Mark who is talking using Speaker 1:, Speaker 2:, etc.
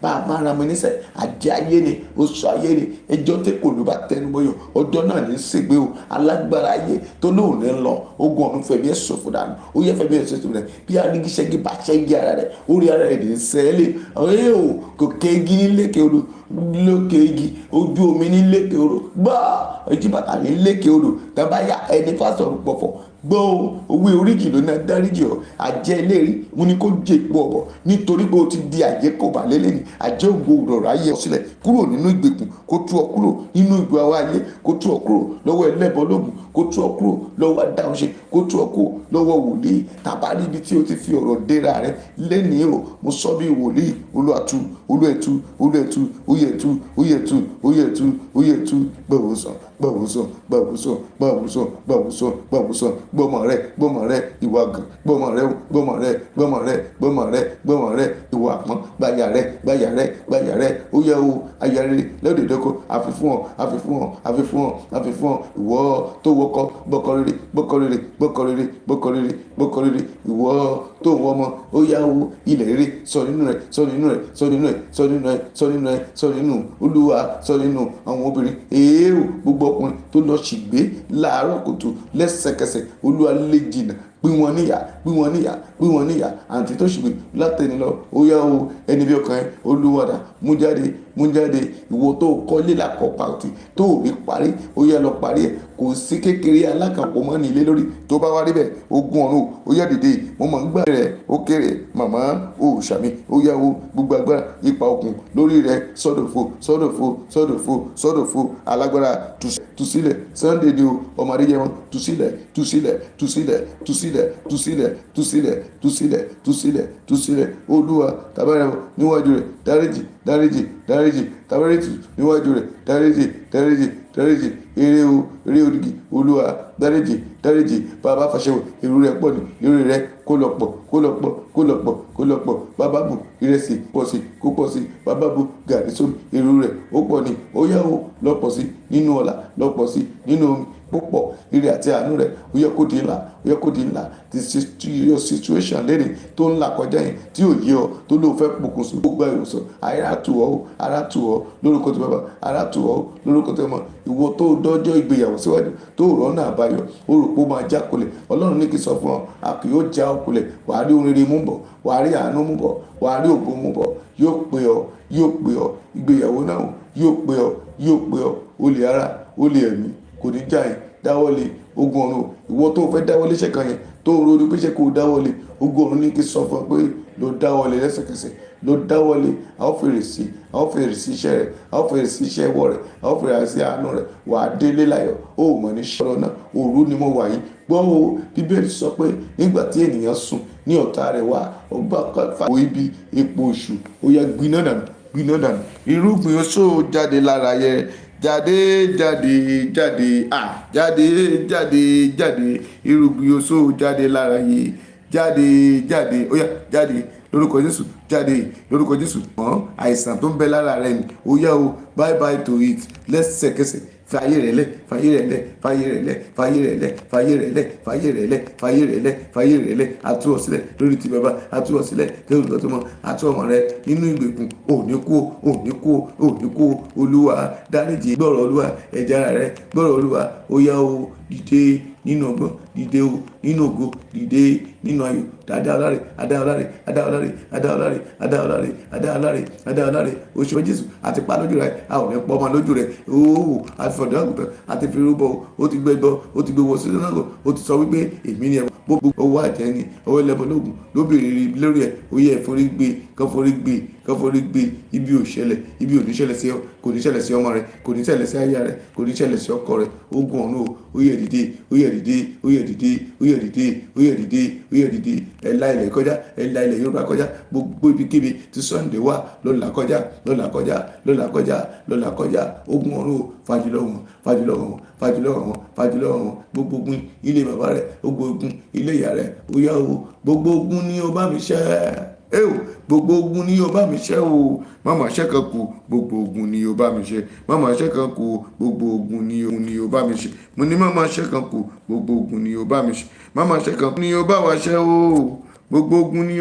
Speaker 1: Bá a máa ra mi níṣẹ́, àjẹ́ ayé ni, oṣù ayé ni, ẹjọ́ tí kò ló bá tẹnu bọyọ̀, ọjọ́ náà ní í ṣègbé o. Alágbára ayé tó lóun ní lọ, ogun ọ̀run, fẹ̀mí ẹ̀ ṣòfò dànù. Ó yẹ fẹ̀mí ẹ̀ ṣòfò dànù. Bí arígiṣẹ́gi bá ṣẹ́gi ara rẹ̀, orí ara rẹ̀ ní í sẹ́lẹ̀ ọ̀rẹ́ o. Kò kéegi ní lékè odò, lókè igi ojú omi ní lékè odò gbọ́, ojú bàtà ní lékè odò tàbá yá ẹni fásọ̀rọ̀ pọ̀fọ̀ gbọ́ o. Owó oríjì ló ní dáríjì ọ. Àjẹ́ ìlérí mo ní kó jẹ ipò ọ̀bọ̀, nítorí pé o ti di àjẹ́ kò bá lélẹ̀ ní àjẹ́ ògo rọ̀rọ̀ ayé ọ sílẹ̀ kúrò nínú ìgbèkùn, kó tú ọ kúrò nínú ìgbà wa ayé, kó tú ọ kúrò lọ́wọ́ ẹlẹ́bọ lóògùn, kó tú ọ kúrò lọ́wọ́ adáhunṣe, kó tú ọ kúrò lọ́wọ́ wòlíì tàbá níbi tí o ti fi ọ̀rọ̀ déra rẹ lẹ́nìí o. Mo sọ bí wòlíì, Olúwa tú, Olúwa tú, Olúwa tú, oyè tú, oyè tú, oyè tú, oyè tú. Gbẹ̀wòsàn, gbẹ̀wòsàn, gbẹ̀wòsàn, gbẹ̀wòsàn, gbẹ̀wòsàn, gbẹ̀wòsàn. Gbọ́mọ rẹ, gbọ́mọ rẹ, ìwà gàn, gbọ́mọ rẹ, gbọ́mọ rẹ, gbọ́mọ rẹ, gbọ́mọ rẹ, gbọ́mọ rẹ, ìwà àpọ́n, gbàyà rẹ, gbàyà rẹ, gbàyà rẹ. Ó yẹ o, aya rere lọ́dẹ̀dẹ́kọ, àfi fún ọ, àfi fún ọ, àfi fún ọ, àfi fún ọ. Ìwọ tó wọkọ, gbọ́kọ rere, gbọ́kọ rere, gbọ́kọ rere, gbọ́kọ rere, gbọ́kọ rere. Ìwọ tó wọ ọmọ, ó yá o, ilẹ̀ rere, sọ nínú rẹ, sọ nínú rẹ, sọ nínú rẹ, sọ nínú rẹ, sọ nínú rẹ, sọ nínú Olúwa, sọ nínú àwọn obìnrin èèrò. Gbogbo ọkùnrin tó lọ ṣìgbé láàárọ̀ kùtù, lẹ́sẹ̀kẹsẹ̀, Olúwa lè jìnnà, pín wọn níyà, pín wọn níyà, pín wọn níyà. Àǹtí tó ṣìgbé látẹni lọ, ó yá o, ẹni bí ọkàn ẹ, Olúwa dà, mú jáde, mú jáde. Ìwọ tó kọ́lé lákọ̀ọ́pàtì tó rí parí, ó yá, lọ parí ẹ̀. Kò sí kékeré alákànpọ̀ mọ́ ní ilé lórí tó bá wá rí bẹ́ẹ̀. Ogun ọ̀run, ó yá, dìde. Mo mọ̀ ń gbà rẹ̀, ó kéré màmá ó sàmì. Ó yá o, gbogbo agbára ipa òkun lórí rẹ̀, sọ́dọ̀fo, sọ́dọ̀fo, sọ́dọ̀fo, sọ́dọ̀fo. Alágbára, tú sílẹ̀. Sunday ni o, ọmọ Adéyẹmọ, tú sílẹ̀, tú sílẹ̀, tú sílẹ̀, tú sílẹ̀, tú sílẹ̀, tú sílẹ̀, tú sílẹ̀, tú sílẹ̀, tú sílẹ̀. Olúwa, tàbára níwájú rẹ̀, dáríjì, dáríjì, dáríjì. Tàbárẹ̀tù níwájú rẹ̀, dáríjì, dáríjì, dáríjì. Eré o, eré orígi, Olúwa, dáríjì, dáríjì. Bàbá fàṣẹwò, èrò rẹ̀ pọ̀ ní èrò rẹ̀, kó lọ pọ̀, kó lọ pọ̀, kó lọ pọ̀, kó lọ pọ̀. Bàbá bù ìrẹsì pọ̀ sí, kó pọ̀ sí. Bàbá bù gàrí sómi, èrò rẹ̀ ó pọ̀ ní. Ó yá o, lọ pọ̀ sí nínú ọlá, lọ pọ̀ sí nínú omi púpọ̀. Ire àti àánú rẹ̀, ó yẹ kó di ńlá, ó yẹ kó di ńlá. Ti your situation lẹ́ni tó ń là kọjá yẹn tí ò yé ọ, tó lóun fẹ́ pokùnso, ó gba ìwòsàn. Ara tù ọ́, ara tù ọ́ lórúkọ tó Bàbá. Ara tù ọ́ lórúkọ tó mọ̀. Ìwọ tó dọ́jọ́ ìgbéyàwó síwájú tó rọ́nà àbáyọ, ó rò pé ó máa já kulẹ̀, Ọlọ́run ní kí sọ fún ọ, a kì yóò já ọ kulẹ̀. Wàá rí ohun rere mú bọ̀, wàá rí àánú mú bọ̀, wàá rí ògo mú bọ̀. Yóò pè ọ, yóò pè ọ. Ìgbéyàwó náà yóò pè ọ, yóò pè ọ. Olè ara, olè ẹ̀mí kò ní já yín. Dáwọ́lé, ogun ọ̀run. Ìwọ tó fẹ́ dáwọ́lé iṣẹ́ kan yẹn, tó ń ronú pé ṣé kò dáwọ́lé, ogun ọ̀run ní kí sọ fún ọ pé lọ dáwọ́lé lẹ́sẹ̀kẹsẹ̀, lọ dáwọ́lé. A ó fèrè sí, a ó fèrè sí iṣẹ́ rẹ̀, a ó fèrè sí iṣẹ́ ìwọ rẹ̀, a ó fèrè sí àánú rẹ̀. Wà á délé láyọ̀, ó mọ̀ ní ṣọ́rọ̀ náà. Òru ni mo wà yìí, gbọ́ o. Bíbélì sọ pé nígbà tí ènìyàn sùn ní ọ̀tá rẹ̀ wá, ó bá fà ibi epo oṣù. Ó yá, gbiná dànù, gbiná dànù. Irúgbìn oṣó, jáde lára yẹ, jáde, jáde, jáde, à jáde, jáde, jáde. Irúgbìn oṣó, jáde lára yẹ, jáde, jáde. Ó yá, jáde lórúkọ Jésù, jáde lórúkọ Jésù. Mọ́ àìsàn tó ń bẹ lára rẹ ni, ó yá o, bye bye to it lẹ́sẹ̀kẹsẹ̀. Fàyè rẹ̀ lẹ̀, fàyè rẹ̀ lẹ̀, fàyè rẹ̀ lẹ̀, fàyè rẹ̀ lẹ̀, fàyè rẹ̀ lẹ̀, fàyè rẹ̀ lẹ̀, fàyè rẹ̀ lẹ̀, fàyè rẹ̀ lẹ̀. Àtú ọ sílẹ̀ lórí ti Bàbá, àtú ọ sílẹ̀ lórí ti ọmọ, àtú ọmọ rẹ nínú ìgbèkùn. Ò ní kú, ò ní kú, ò ní kú. Olúwa dáríjì. Gbọ́rọ̀ Olúwa, ẹ̀jẹ̀ ara rẹ, gbọ́rọ̀ Olúwa. Ó yá o, dìde nínú ọgbọ́n, dìde o nínú ògo, dìde nínú ayọ̀. Dáadáa ọláre, adá ọláre, adá ọláre, adá ọláre, adá ọláre, adá ọláre, adá ọláre. Oṣù Jésù àti pa lójú rẹ, a ò ní pọ́ ọmọ lójú rẹ ooo. Àti fọ̀dọ̀ àgùntàn àti fi rúbọ, ó ti gbé bọ, ó ti gbé wọ sínú náà, ó ti sọ wípé èmi ni ẹ. Gbogbo owó àjẹ́ ni owó ẹlẹ́bọ lóògùn lóbìnrin lórí ẹ̀, ó yẹ forí gbé, kán forí gbé, kán forí gbé. Ibi ò ṣẹlẹ̀, ibi ò ní ṣẹlẹ̀ sí ọ, kò ní ṣẹlẹ̀ sí ọmọ rẹ, kò ní ṣẹlẹ̀ sí aya rẹ, kò ní ṣẹlẹ̀ sí ọkọ rẹ. Ogun ọ̀run o, ó yẹ dìde, ó yẹ dìde, ó yẹ dìde, ó yẹ dìde, ó yẹ dìde, ó yẹ dìde. Ẹ la ilẹ̀ kọjá, ẹ la ilẹ̀ Yorùbá kọjá. Gbogbo ibikíbi tí Sunday wà, ló là kọjá, ló là kọjá, ló là kọjá, ló là kọjá. Ogun ọ̀run o, fàjùlọ wọn, fàjùlọ wọn, fàjùlọ wọn, fàjùlọ wọn. Gbogbo ogun ilé bàbá rẹ, gbogbo ogun ilé ìyá rẹ, ó yá o. Gbogbo ogun ni ó bá mi ṣẹ́ ẹ o, gbogbo ogun ni ó bá mi ṣẹ́ o. Mama ṣẹ́ kan kù, gbogbo ogun ni ó bá mi ṣe. Mama ṣẹ́ kan kù, gbogbo ogun ni ó bá mi ṣe. Mo ní mama ṣẹ́ kan kù, gbogbo ogun ni ó bá mi ṣe. Mama ṣẹ́ kan ni ó bá wa ṣẹ́ o, gbogbo ogun ni.